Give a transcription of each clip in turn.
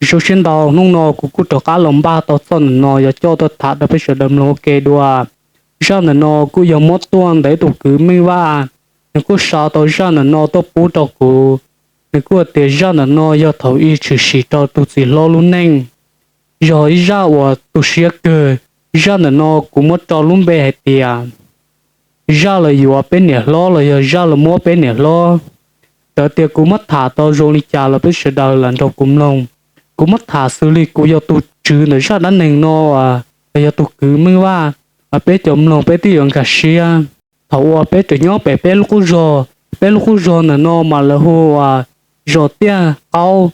Zoo siab ntau, hnub no kuv kuj rov qab los npaj tau txoj ntawm no yuav coj tuaj tham rau peb sawv daws mloog ua ke dua. Zaj ntawm no kuj yog muab tuaj ntawm ib tug kwv Meej Vaj, nws kuj sau tau zaj ntawm no tuaj pub rau kuv. Nws kuj tias zaj ntawm no yog thaum ub tshwm sim rau tus txiv hlob lub neej, yog ib zaj uas tu siab kawg. Zaj ntawm no kuv muab rau lub npe hais tias zaj los yuav peb niam hlob los yog zaj los muab peb niam hlob. Txawm tias kuv muab tham tau zoo li cas los peb sawv daws lam nrog kuv mloog. Kuv muab tham xws li kuv yog tus tswv ntawm zaj dab neeg no, los yog tus kwv Meej Vaj, peb cov mloog peb twb yuav nkag siab. Thaum uas peb tseem nyob pem peb lub qub zog, peb lub qub zog ntawm no mas lawv hu ua zos Tiaj Qaub.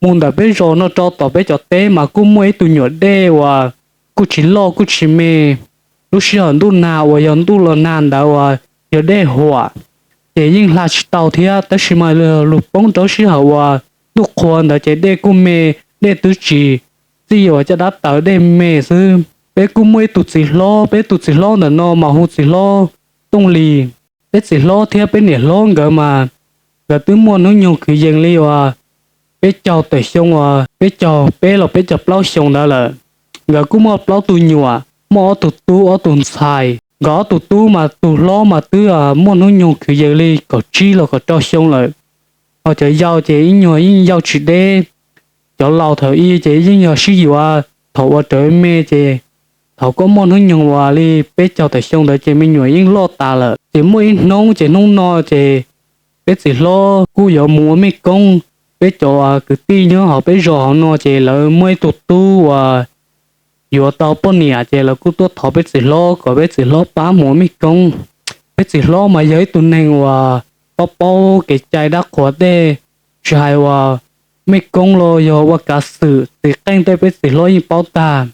Mus ntawm peb zos no rau tom peb cov teb mas kuj muaj ib tug nyuam dej uas kuj tsis loj kuj tsis me. Lub sij hawm ntuj nag uas yog ntuj los nag ntawd uas yog dej huam, ces yeej hla tsis tau thiab, tab sis mas lug poob rau sij hawm uas ntuj qhua ntawd ces dej kuj me, dej twb tsis txij uas caj dab taws, dej me xwb. Peb kuj muaj ib tug txiv hlob, peb tus txiv hlob ntawm no mas hu txiv hlob Tooj Lis. Peb txiv hlob thiab peb niam hlob nkawd mas nkawd twb muaj hnub nyoog kwv yees li uas peb caug tawm xyoo uas peb caug peb los peb caug plaub xyoo ntawd lawm. Nkawd kuj muaj plaub tug nyuam, muaj ob tug tub ob tug ntxhais. Nkawd ob tug tub mas tus hlob mas twb muaj hnub nyoog kwv yees li kaum tsib los kaum rau xyoo lawm, ho cov yau ces ib nyuag yeej yau tsis deb. Cov laus thaum ub ces yeej yog sib yuav thaum uas raws me ces thaum koj muaj hnub nyoog uas li peb caug tawm xyoo ntawd ces me nyuam yeej loj tas lawm. Ces muaj ib hnub ces hnub no ces peb txiv hlob kuj yuav mus ua mej koob. Peb cov kwv tij nyob hauv peb zos hauv no ces lawv muaj ib tug tub uas yuav tau poj niam ces lawv kuj tuaj thov peb txiv hlob kom peb txiv hlob pab mus ua mej koob. Peb txiv hlob mas yog ib tug neeg uas paub paub kev cai dab qhuas tej, tsis hais uas mej koob los yog ua kav xwm txiv qeej tej peb txiv hlob yeej paub tag.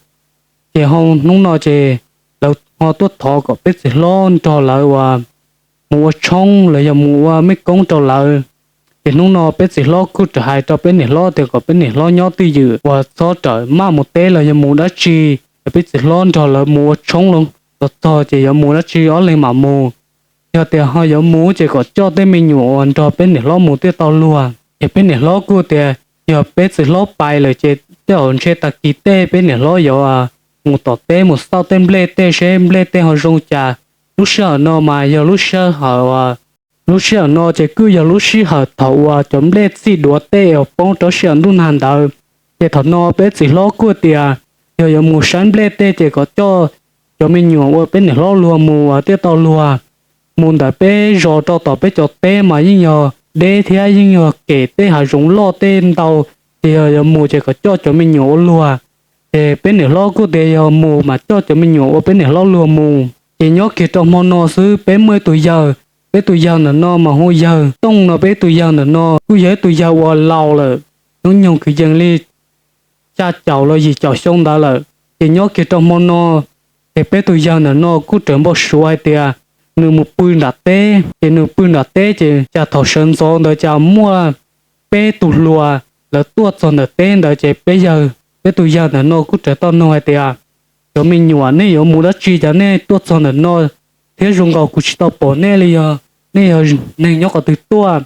Ces hauv hnub no ces lawv ho tuaj thov kom peb txiv hlob nrog lawv uas mus ua tshoob los yog mus ua mej koob rau lawv. Ces hnub no peb txiv hlob kuj rov hais rau peb niam hlob tias kom peb niam hlob nyob twj ywm uas txhob rawm maj mus teb los yog mus dab tsi, es peb txiv hlob nrog lawv mus ua tshoob los txog txog ces yuav mus dab tsi ob leeg mam mus. Yog tias ho yuav mus ces kom coj tej me nyuam uas nrog peb niam hlob mus thiaj tau luag. Ces peb niam hlob kuj tias yog peb txiv hlob pais lawm ces tej zaum ntshe tag kis tej peb niam hlob yuav mus tom teb mus xauj tej nplej tej seb nplej tej ho zoo cas. Lub sij hawm no mas yog lub sij hawm, lub sij hawm no ces kuj yog lub sij hawm thaum uas cov nplej txij duav tej uas poob rau sij hawm ntuj nag ntawd. Ces thaum no peb txiv hlob kuj tias yog yuav mus saib nplej tej ces kom coj cov me nyuam ua peb niam hlob luag mus thiaj tau luag. Mus ntawm peb zos rau tom peb cov teb mas yeej yog deb thiab yeej yog kem tej hav zoov loj tej ntau, ces yog yuav mus ces kom coj cov me nyuam ua luag. Ces peb niam hlob kuj tias yog mus mas coj cov me nyuam ua peb niam hlob luag mus. Ces nyob kiag rau hmo no xwb peb muaj ib tug yawg, peb tus yawg ntawm no mas hu yawg Tooj no. Peb tus yawg ntawm no kuj yog ib tug yawg uas laus lawm, hnub nyoog kwv yees li xya caum los yim caum xyoo ntawd lawm. Ces nyob kiag rau hmo no ces peb tus yawg ntawm no kuj rawm npau suav hais tias nws mus pw nram teb. Ces nws pw nram teb ces cas thaum sawv ntxov ntawd cas muaj peb tus hluas lawv tuaj txog ntawm teb ntawd. Ces peb yawg, peb tus yawg ntawm no kuj rawm tau noog hais tias, cov me nyuam, nej yuav mus dab tsi cas nej tuaj txog ntawm no thiab zoo nkaus kuv tsis tau pom nej li, yog nej yog neeg nyob qhov twg tuaj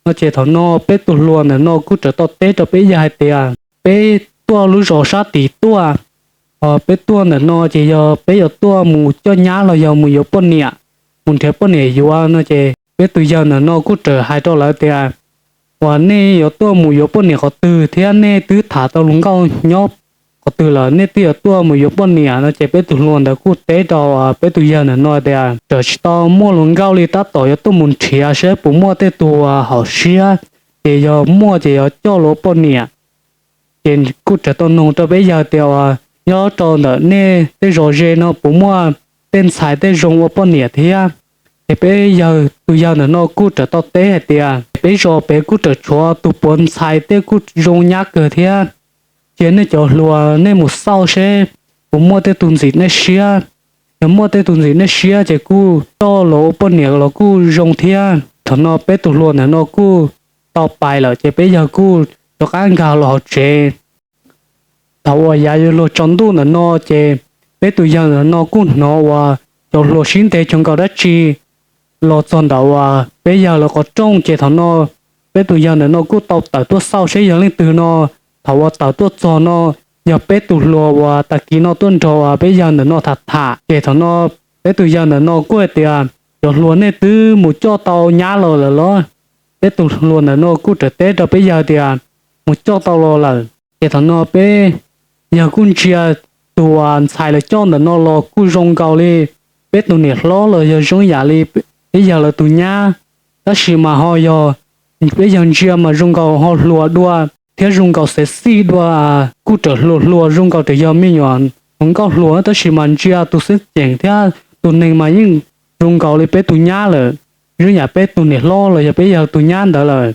no? Ces thaum no peb tus hluas ntawm no kuj rawm tau teb rau peb yawg hais tias peb tuaj lub zos sab tid tuaj, ho peb tuaj ntawm no ces yog peb yuav tuaj mus coj nyab los yog mus yuav poj niam, mus nrhiav poj niam yuav no. Ces peb tus yawg ntawm no kuj rawm hais rau lawv tias, uas nej yuav tuaj mus yuav poj niam qhov twg thiab nej twb tham tau hluas nkauj nyob qhov twg lawm, nej twb yuav tuaj mus yuav poj niam no? Ces peb tus hluas ntawd kuj teb rau peb tus yawg ntawm no tias, rawm tsis tau muaj hluas nkauj li, tab tom yuav tuaj mus nrhiav saib puas muaj tej tus hom siab, ces yog muaj ces yuav coj los ua poj niam. Ces kuj rawm tau noog rau peb yawg tias, uas nyob rau ntawm nej tej zos ze no puas muaj tej ntxhais tej zoo ua poj niam thiab? Ces peb yawg, tus yawg ntawm no kuj rawm tau teb hais tias, peb zos pem kuj rawm tshuav tus puav ntxhais tej kuj zoo nyab kawg thiab. Ces nej cov hluas nej mus xauj seb puas muaj tej tus ntxim nej siab. Yog muaj tej tus ntxim nej siab ces kuj coj los ua poj niam los kuj zoo thiab. Thaum no peb tus hluas ntawm no kuj tau pais lawm ces peb yawg kuj rov qab nkag los hauv tsev. Thaum uas yav yuav luag tsaus ntuj ntawm no ces peb tus yawg ntawm no kuj hnov uas cov hluas sib ntes cuag nkaus dab tsi los txog ntawm uas peb yawg lawv qhov rooj. Ces thaum no peb tus yawg ntawm no kuj tau tawm tuaj xauj seb yog leej twg no. thaum uas tawm tuaj txog no yog peb tus hluas uas tag kis no tuaj nrog peb yawg ntawm no tham tham. Ces thaum no peb tus yawg ntawm no kuj hais tias, cov hluas, nej twb mus coj tau nyab los lawm los? Peb tus hluas ntawm no kuj raws teb rau peb yawg tias, mus coj tau los lawm. Ces thaum no peb yawg kuj ntsia tus uas ntxhais lawv coj ntawm no los kuj zoo nkaus li peb tus niam hlob los yog zoo yam li peb yawg lawv tus nyab, tab sis mas ho yog peb yawg ntsia mas zoo nkaus ho hluas dua thiab zoo nkaus xev xij dua, kuj raws hluas hluas zoo nkaus raws yog me nyuam hluas nkauj hluas, tab sis mas ntsia tus xeeb ceem thiab tus neeg mas yeej zoo nkaus li peb tus nyab lawm, zoo yam peb tus niam hlob los yog peb yawg tus nyab ntawd lawm.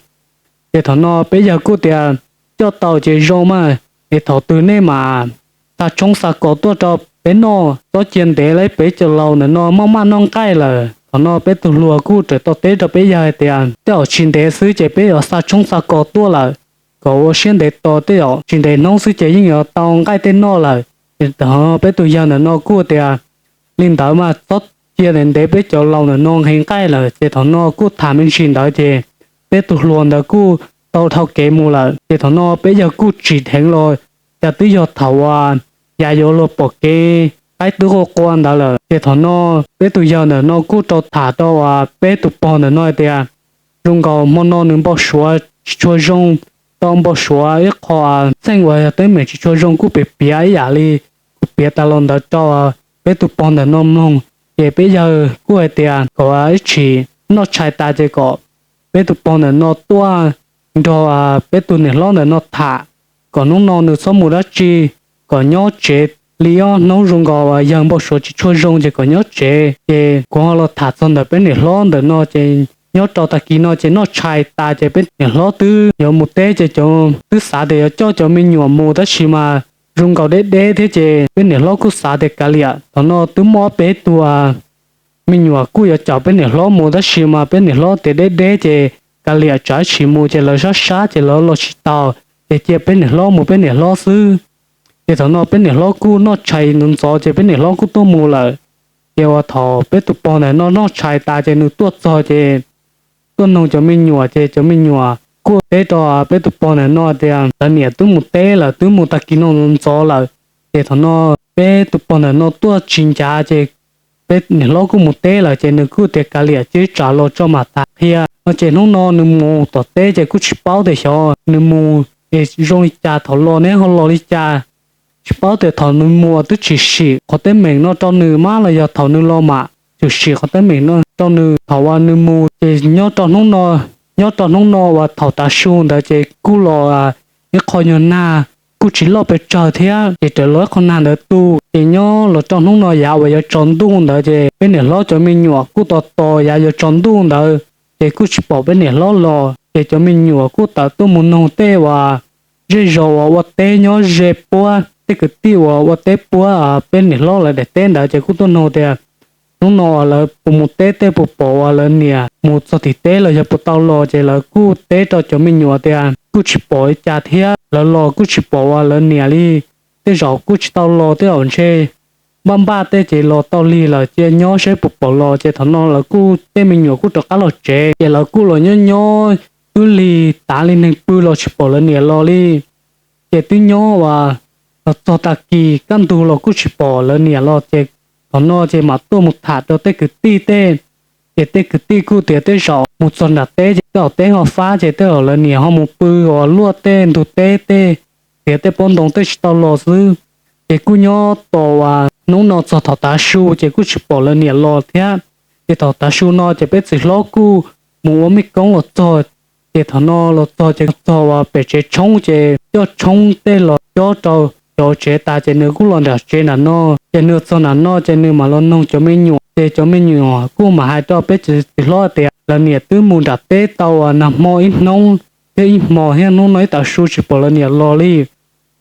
Ces thaum no peb yawg kuj tias, coj tau ces zoo mas, es thaum twg nej mam xa tshoob xa kos tuaj rau peb noj, txhob cia ntev lawm, peb cov laus ntawm no maj maj noj nqaij lawm. Thaum no peb tus hluas kuj raws tau teb rau peb yawg hais tias, tej zaum tsis ntev xwb ces peb yuav xa tshoob xa kos tuaj lawm, kom ua siab ntev tos, tej zaum tsis ntev hnub xwb ces yeej yuav tau nqaij tej noj lawm. Ces thaum no peb tus yawg ntawm no kuj tias, li ntawd mas txhob cia ntev ntev, peb cov laus ntawm no nqhis nqaij lawm. Ces thaum no kuj tham me ntsis ntawd ces peb tus hluas ntawd kuj tau dhau kev mus lawm. Ces thaum no peb yawg kuj tsim dheev los, cas twb yog thaum uas yav yuav luag pom kev qaib twb qua qua ntawd lawm. Ces thaum no peb tus yawg ntawm no kuj rau tham rau peb tus pog ntawm no hais tias, zoo nkaus hmo no nws npau suav tsis tshua zoo, tau npau suav ib qho txheej uas yog teeb meem tsis tshua zoo kuj piav piav ib yam li kuv piav tas los ntawd rau peb tus pog ntawm no mloog. Ces peb yawg kuj hais tias kom ib chim noj tshais tas ces kom peb tus pog ntawm no tuaj nrog peb tus niam hlob ntawm no tham, kom hnub no nws txhob mus dab tsi, kom nyob tsev li ob hnub, zoo nkaus yawg npau suav tsis tshua zoo ces kom nyob tsev. Ces kuv ho los tham txog ntawm peb niam hlob ntawm no ces nyob rau tag kis no ces noj tshais tas ces peb niam hlob twb yuav mus teb ces cov twb xav tias yuav coj cov me nyuam mus tab sis mas zoo nkaus deb deb thiab ces peb niam hlob kuj xav tias kav liam, thaum no twb muaj ob peb tug me nyuam kuj yuav caum peb niam hlob mus tab sis mas peb niam hlob tias deb deb ces kav liam, tsam ib chim mus ces lawv sab sab ces lawv los tsis tau, ces cia peb niam hlob mus peb niam hlob xwb. Ces thaum no peb niam hlob kuj noj tshais ntxov ntxov ces peb niam hlob kuj tuaj mus lawm. Ces uas thaum peb tus pog ntawm no noj tshais tas ces nws tuaj txog ces tuaj noog cov me nyuam ces cov me nyuam kuj teb rau peb tus pog ntawm no tias lawv niam twb mus teb lawm, twb mus tag kis no ntxov lawm. Ces thaum no peb tus pog ntawm no tuaj tsis ncav ces peb niam hlob kuj mus teb lawm ces nws kuj tias kav liam, cia tsam los tso mam tham qhia no. Ces hnub no nws mus tom teb ces kuj tsis paub tias xyov nws mus es zoo li cas, thaum los neb ho los li cas. Tsis paub tias thaum nws mus twb tsis sim qhov teeb meem no rau nws mas los yog thaum nws los mam tshwm sim qhov teeb meem no rau nws. Thaum uas nws mus ces nyob rau hnub no, nyob rau hnub no uas thaum tav su ntawd ces kuj los ib qho nyuag nag kuj tsis loj pes tsawg thiab ces raws los ib qho nag ntawd tu. Ces nyob los rau hnub no yav uas yuav tsaus ntuj ntawd ces peb niam hlob cov me nyuam kuj tos tos yav yuav tsaus ntuj ntawd ces kuj tsis pom peb niam hlob los. Ces cov me nyuam kuj tawm tuaj mus noog tej uas zej zos uas ua teb nyob ze puab, tej kwv tij uas ua teb puab peb niam hlob lawv daim teb ntawd ces kuj tuaj noog tias hnub no lawv puas mus teb, tej puas pom uas lawv niam mus txog tim teb los yog puas tau los. Ces lawv kuj teb rau cov me nyuam tias kuj tsis pom li cas thiab, lawv los kuj tsis pom uas lawv niam li, tej zaum kuj tsis tau los, tej zaum ntshe npaj npaj tej ces los tau lig lawm, cia nyob saib puas pom los. Ces thaum no lawv kuj tej me nyuam kuj rov qab los tsev, ces lawv kuj los nyob nyob twb lig tav li neeg pw los tsis pom lawv niam los li. Ces twb nyob uas los txog tag kis kaj ntug los kuj tsis pom lawv niam los. Ces thaum no ces mam tuaj mus tham rau tej kwv tij tej, ces tej kwv tij kuj tias tej zaum mus txog nram teb ces tej zaum teb ho fab ces tej zaum lawv niam ho mus pw uas luaj tej ntug teb tej, txiav tej pob ntoo tej tsis tau los xwb. Ces kuj nyob tos uas hnub no txog thaum tav su ces kuj tsis pom lawv niam los thiab. Ces thaum tav su no ces peb txiv hlob kuj mus ua mej koob los txog. Ces thaum no los txog ces txog uas pem tsev tshoob ces coj tshoob tej los cob rau cov tsev tas ces nws kuj los nram tsev nram no. Ces nws txog nram no ces nws mam los noog cov me nyuam, ces cov me nyuam kuj mam hais rau peb txiv hlob tias lawv niam twb mus nram teb tau uas nag hmo ib hnub thiab ib hmos thiab hnub no ib tav su tsis pom lawv niam los li.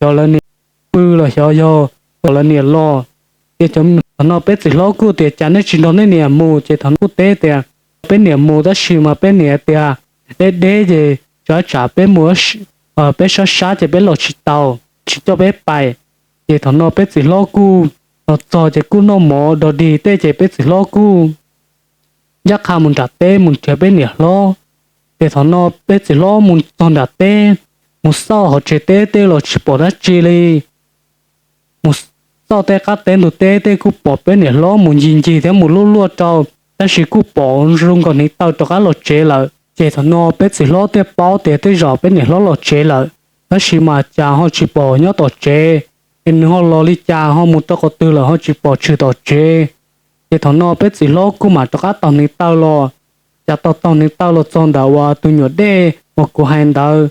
Xyov lawv niam pw los xyov yog pom lawv niam los. Ces thaum no peb txiv hlob kuj tias cas nej tsis nrog nej niam mus? Ces thaum no kuj teb tias peb niam mus tab sis mas peb niam tias deb deb ces tsam tsam peb mus, peb sab sab ces peb los tsis tau, tsis coj peb pais. Ces thaum no peb txiv hlob kuj los txog ces kuj noj mov dog dig tej ces peb txiv hlob kuj ncaj qha mus nram teb mus nrhiav peb niam hlob. Ces thaum no peb txiv hlob mus txog nram teb, mus xauj hauv tsev teb tej los tsis pom dab tsi li. Mus xauj tej qab teb ntug teb tej kuj pom peb niam hlob mus ncig ncig thiab mus luaj luaj rau, tab sis kuj pom zoo nkaus hneev taw rov qab los tsev lawm. Ces thaum no peb txiv hlob thiaj paub tias tej zaum peb niam hlob los tsev lawm, tab sis mas cas ho tsis pom nyob tom tsev, es nws ho los li cas ho mus rau qhov twg lawm ho tsis pom tshwm tom tsev. Ces thaum no peb txiv hlob kuj mam rov qab taug hneev taw los, cas taug taug hneev taw los txog ntawm uas tus nyuam dej uas kuv hais ntawd,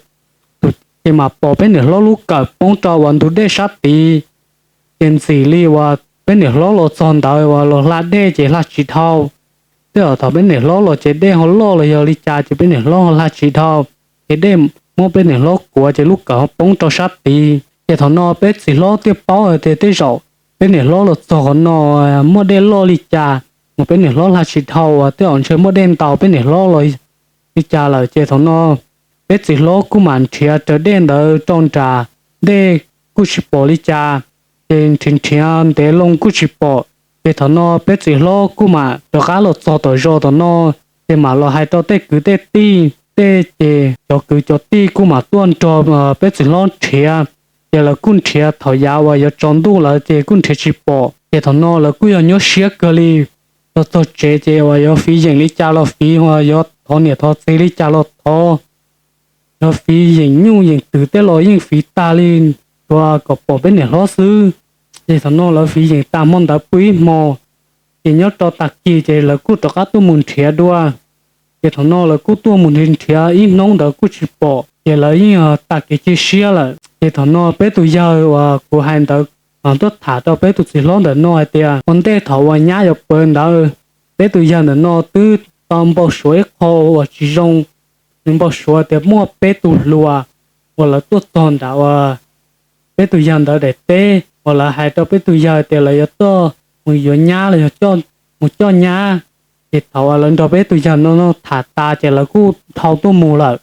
ces mam pom peb niam hlob lub kawm poob rau uas ntug dej sab tid. Ces ntxim li uas peb niam hlob los txog ntawd uas los hla dej ces hla tsis dhau. Tej zaum thaum peb niam hlob los ces dej ho loj los yog li cas ces peb niam hlob ho hla tsis dhau, ces dej muab peb niam hlob kuav ces lub kawm ho poob rau sab tid. Ces thaum no peb txiv hlob thiaj paub hais tias tej zaum peb niam hlob los txog qhov no muaj dej loj li cas, mas peb niam hlob hla tsis dhau uas tej zaum ntshe muaj dej ntaus peb niam hlob los li cas lawm. Ces thaum no peb txiv hlob kuj mam nrhiav raws dej ntawd rau nram dej kuj tsis pom li cas, ces nrhiav nrhiav ntev loo kuj tsis pom. Ces thaum no peb txiv hlob kuj mam rov qab los txog tom zos tom no, ces mam los hais rau tej kwv tej tij tej, ces cov kwv cov tij kuj mam tuaj nrog peb txiv hlob nrhiav. Ces lawv kuj nrhiav thaum yav uas yuav tsaus ntuj lawm ces kuj nrhiav tsis pom. Ces thaum no lawv kuj yog nyuaj siab kawg li. Los txog tsev ces uas yuav fiv yeem li cas los fiv, uas yuav thov niam thov txiv li cas los thov, yuav fiv yeem nyuj yeem twm tej los yeej fiv tag li, tsuas kom pom peb niam hlob xwb. Ces thaum no lawv fiv yeem tas hmo ntawd pw ib hmo, ces nyob rau tag kis ces lawv kuj rov qab tuaj mus nrhiav dua. Ces thaum no lawv kuj tuaj mus nrhiav nrhiav ib hnub ntawd kuj tsis pom, ces lawv yeej tag kev cia siab lawm. Ces thaum no peb tus yawg uas kuv hais ntawd tuaj tham rau peb tus txiv hlob ntawm no hais tias ua ntej thaum uas nyab yuav pw ntawd, peb tus yawg ntawm no twb tau npau suav ib qho uas tsis zoo. Nws npau suav tias muaj peb tus hluas uas lawv tuaj txog nram uas peb tus yawg ntawd daim teb uas lawv hais rau peb tus yawg tias lawv yuav tuaj mus yuav nyab los yog mus coj nyab. Ces thaum uas lawv nrog peb tus yawg no no tham tas ces lawv kuj dhau tuaj mus lawm.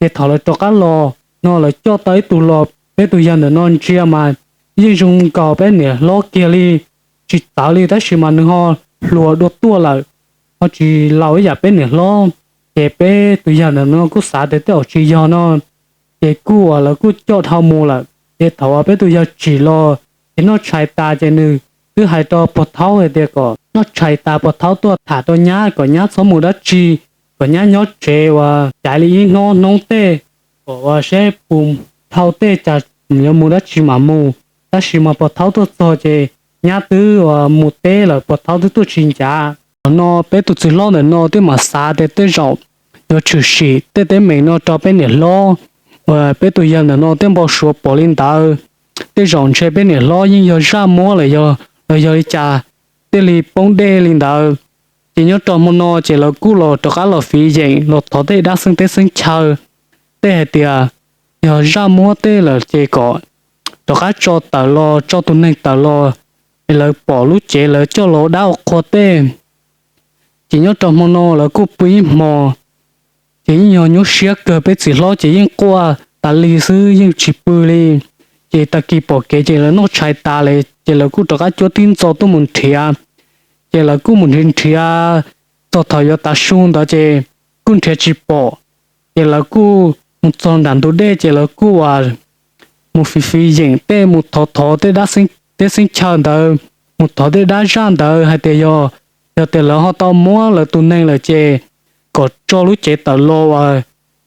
Ces thaum lawv rov qab los no lawv coj tau ib tug los, peb tus yawg ntawm no ntsia mas yeej zoo nkaus peb niam hlob kiag li, tsis txawv li, tab sis mas nws ho hluas dua tuaj lawm, ho tsis laus ib yam peb niam hlob. Ces peb tus yawg ntawm no kuj xav tias tej zaum tsis yog no, ces kuj uas lawv kuj coj dhau mus lawm. Ces thaum uas peb tus yawg tsim los ces noj tshais tas ces nws twb hais rau pog thaub hais tias kom noj tshais tas pog thaub tuaj tham rau nyab kom nyab txhob mus dab tsi, kom nyab nyob tsev uas caiv li ib hnub hnub tej, kom uas saib puas dhau tej, cas yuav mus dab tsi mam mus. Tab sis mas pog thaub tuaj txog ces nyab twb uas mus teb lawm, pog thaub twb tuaj tsis ncav. Thaum no peb tus txiv hlob ntawm no twb mam xav tias tej zaum yuav tshwm sim tej teeb meem no rau peb niam hlob uas peb tus yawg ntawm no thiaj npau suav pom li ntawd. Tej zaum ntshe peb niam hlob yeej yog zaj muab lawm, yog los yog li cas thiaj li poob dej li ntawd. Ces nyob rau hmo no ces lawv kuj los rov qab los fiv yeem los thov tej dab xeeb teb xeeb chaw, tej hais tias yog zaj muab tej lawm ces kom rov qab tso tawm los, tso tus neeg tawm los es lawv pom lub cev lawv coj los ua dab ua qhua tej. Ces nyob rau hmo no lawv kuj pw ib hmo, ces yeej yog nyuaj siab kawg, peb txiv hlob ces yeej quaj tas li xwb yeej tsis pw li. Ces tag kis pom kev ces lawv noj tshais tas li ces lawv kuj rov qab cuab tib ntxo tuaj mus nrhiav. Ces lawv kuj mus nrhiav nrhiav txog thaum yuav tav su ntawd ces kuj nrhiav tsis pom. Ces lawv kuj mus txog nram ntug dej ces lawv kuj uas mus fiv fiv yeem tej, mus thov thov tej dab teb xeeb chaw ntawd, mus thov tej dab zaj ntawd hais tias yog, yog tias lawv ho tau muab lawv tus neeg lawm ces kom tso lub cev tawm los uas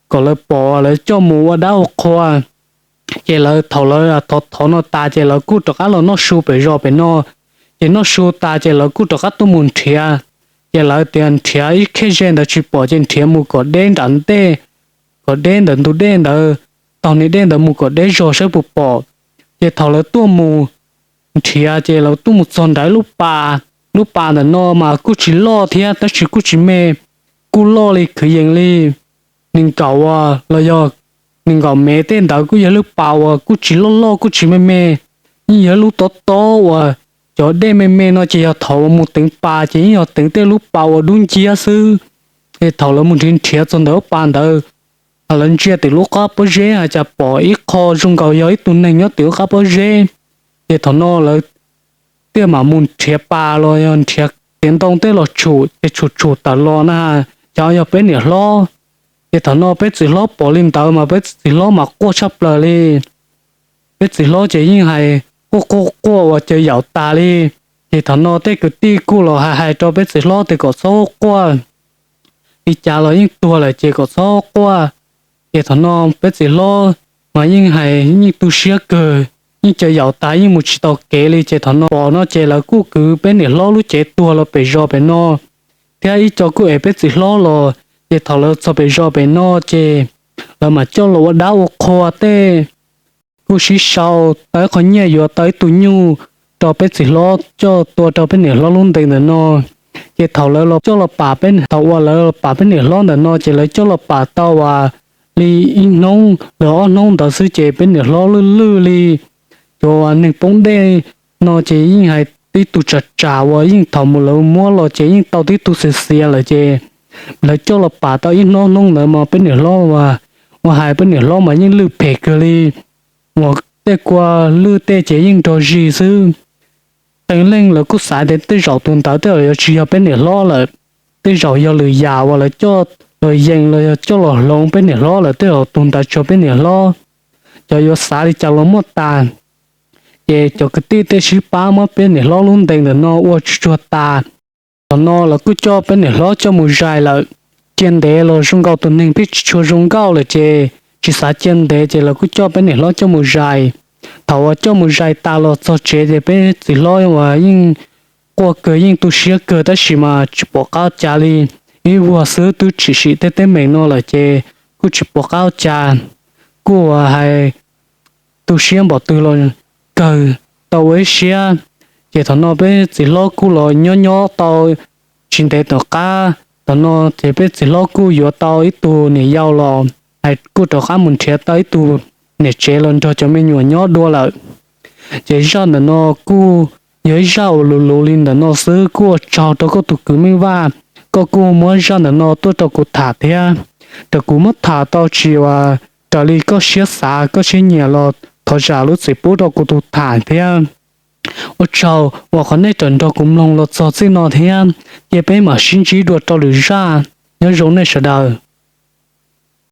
kom lawv pom lawv coj mus ua dab ua qhua. Ces lawv thaum lawv thov thov no tas ces lawv kuj rov qab los noj su pem zos pem no. Ces noj su tas ces lawv kuj rov qab tuaj mus nrhiav. Ces lawv tias nrhiav ib khej ze ntawd tsis pom ces nrhiav mus kom deb nram ntej, kom deb ntawm ntug dej ntawd, taug niag dej ntawd mus kom deb zog saib puas pom. Ces thaum lawv tuaj mus nrhiav ces lawv tuaj mus txog nram lub pas. Lub pas ntawm no mas kuj tsis loj thiab tab sis kuj tsis me, kuj loj li kwv yees li nees nkaum los yog nees nkaum mev tej ntawd, kuj yog lub pas uas kuj tsis loj loj kuj tsis me me, yeej yog lub tob tob uas cov dej me me no ces yog thaum uas mus teev pas ces yeej yog teev tej lub pas uas dub nciab xwb. Es thaum lawv mus nrhiav nrhiav txog ntawm lub pas ntawd, lawv ntsia tim lub qab pob zeb hais cas pom ib qho zoo nkaus yog ib tug neeg nyob tim lub qab pob zeb. Ces thaum no lawv thiaj mam mus nrhiav pas los yog nrhiav tiav ntoo tej los tshum ces tshum tshum tawm los na, cas yog peb niam hlob. Ces thaum no peb txiv hlob pom li ntawd mas peb txiv hlob mas quaj tshaj plaws li. Peb txiv hlob ces yeej hais quaj quaj quaj uas caws yaum tas li. Ces thaum no tej kwv tij kuj los hais hais rau peb txiv hlob tias kom txhob quaj, li cas los yeej tuag lawm ces kom txhob quaj. Ces thaum no peb txiv hlob mas yeej hais yeej tu siab kawg, yeej caws yaum tas yeej mus tsis tau kev li. Ces thaum no pom no ces lawv kuj kwv peb niam hlob lub cev tuag los pem zos pem no, thiab ib co kuj ev peb txiv hlob los. Ces thaum lawv txog pem zos pem no ces lawv mam coj los ua dab ua qhua tej, kuj sib sau tau ib qho nyiaj yuav tau ib tug nyuj rau peb txiv hlob coj tua rau peb niam hlob lub ntees ntawm no. Ces thaum lawv los coj los pam peb, thaum uas lawv los pam peb niam hlob ntawm no ces lawv coj los pam tau uas li ib hnub los ob hnub ntawd xwb ces peb niam hlob lwj lwj li cov neeg poob dej no ces yeej hais tib tug tsam tsam uas yeej thaum mus lawv muab los ces yeej tau tib tug xiav xiav lawm ces lawv coj los pam tau ib hnub hnub ntawd mas peb niam hlob uas, uas hais peb niam hlob mas yeej lwj phem kawg li, uas tej kua lwj tej ces yeej nrog zig xwb. Qee leej lawv kuj xav tias tej zaum tus ntawd tej zaum yuav tsis yog peb niam hlob lawm, tej zaum yog lwm yam uas lawv coj los yees los yog coj los hloov peb niam hlob lawm, tej zaum tus ntawd tsis yog peb niam hlob. Cov yuav xav li cas los muaj tas. Ces cov kwv tij tej sib pab muab peb niam hlob lub ntees ntawm no ua tsuag tsuag tas. Thaum no lawv kuj coj peb niam hlob coj mus zais lawm. Cia ntev los zoo nkaus tus neeg pheej tsis tshua zoo nkauj lawm ces tsis xav cia ntev ces lawv kuj coj peb niam hlob coj mus zais. Thaum uas coj mus zais tas los txog tsev ces peb txiv hlob uas yeej quaj kawg yeej tu siab kawg tab sis mas tsis pom qab ua cas li. Ib vuag xwb twb tshwm sim tej teeb meem no lawm ces kuj tsis pom qab ua cas, kuj uas hais tu siab npaum twg los kawg tau ua ib siab. Ces thaum no peb txiv hlob kuj los nyob nyob tau tsis ntev tom qab, thaum no ces peb txiv hlob kuj yuav tau ib tug niam yau los, hais kuj rov qab mus nrhiav tau ib tug niam tsev los nrog cov me nyuam nyob dua lawm. Ces zaj ntawm no kuj yog ib zaj uas luv luv li ntawm no xwb, kuj ua tsaug rau koj tus kwv Meej Vaj, koj kuj muab zaj ntawm no tuaj rau kuv tham thiab. Raws kuv muab tham tau tsis uas raws li koj siab xav koj siab nyiam los thov zam lub txim pub rau kuv tus tham thiab. Ua tsaug uas qhov nej tseem nrog kuv mloog los txog txij no thiab, cia peb mam sib ntsib dua rau lwm zaj. Nyob zoo nej sawv daws.